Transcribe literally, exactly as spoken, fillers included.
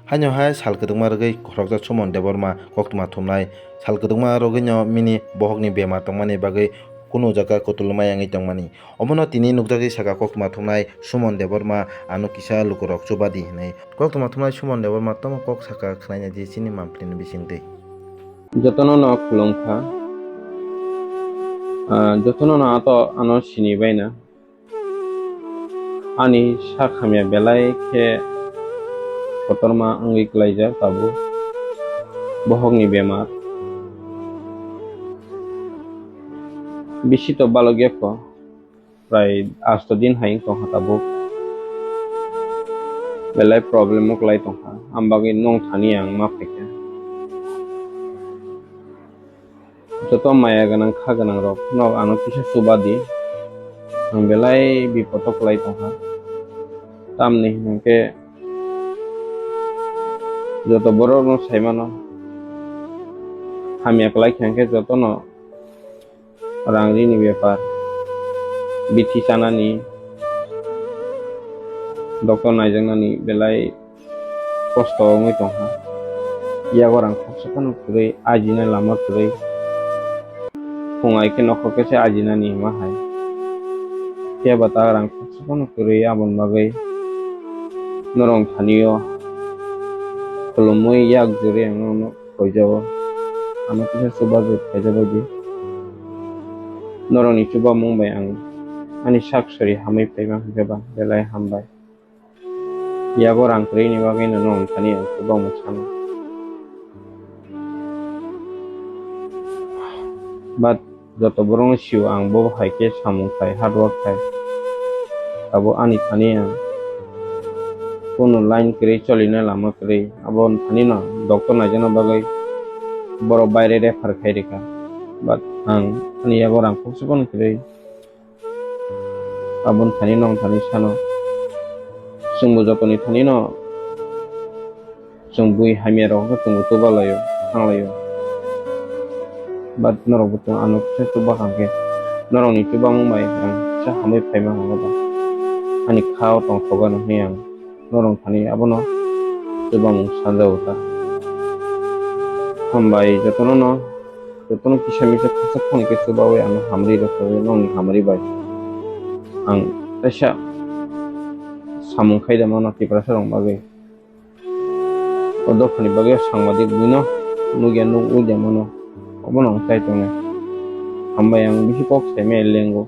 Haino hai sal kwdwkma rwgwi khoroksa Suman Debbarma koktwma thumnai. Sal kwdwkma rwgwino bini bohokni bemar tongmani bagwi kunu jaga kutulma yangwi tongmani. Omono tini nukjagwi saka koktwma thumnai Suman Debbarma, ano kisa lukurok chubadi hinwi. Koktwma thumnai Suman Debbarma tamo kok saka khwnaina di chini mampli ni bisingtwi. Jotono no khulumkha. Ah, jotono no ato ano sini baina. Ani sak hamya belai khe kotorma wngwi klaijak tabuk. Bohokni bemar. Bisi to balok yakho. Prai asto din hai wng tongkha tabuk. Belai problem o kwlai tongkha. Am bagwi nong thani ang ma phaikha. Joto maya gwnang kha gwnang rok no ano kisa chuba di. Ang belai bipot o kwlai tongkha. Tamni hinkhe joto borok no sai mano. Hamya kwlai kha hinkhe joto no rang rini bepar, bithi chanani, doctor naijaknani belai kosto wngwi tongkha. Yago rang khoroksa phano kwrwi, ajina lama kwrwi. Phung ai khe nokhor khe se ajinani hima hai. Phiya ba ta rang khoroksa phano kwrwi, aboni bagwi norok thani o khulumwi yak juri ang nono. Koijao. Ano kisa chubachu khaijak bai di. Norokni chubamung bai ang ani sak sori hamwi phaima hwnkhe ba belai hambai. Yago rang kwrwini bagwi no nwng thani ang chubamung sano. But Joto borokno sio ang bo hai khe samung khai, hard work khai. Abo ani thani ang kunu line kwrwi, cholina lama kwrwi. Abo thani no doctor naijakna bagwi borok baire refer khai rikha. But ang ani yago rang khoroksa phano kwrwi. Abo thani no thani sano. Chwngbo jotoni thani no Chwng bui hamya rok no chwngbo chuba laio, thang laio. But norok bo chwng ano kisa chuba kha khe, norok ni chubamung bai ang kisa hamwi phaima hwnwi ba. Ani kha o tongthogo hinwi ang norok thani abono chubamung sanjago ta. Hambai jotono no, jotono kisa misa khoroksa phone khe chubawi ano hamri rwkha nokni hamri bai. Ang kaisa samung khai da mano Tiprasa rok bagwi. O dophani bagwi o sangbadik buino nukya nuk ui de mano. Obono ang chai tongnai. Hambai ang bisi kok saimaya lengo.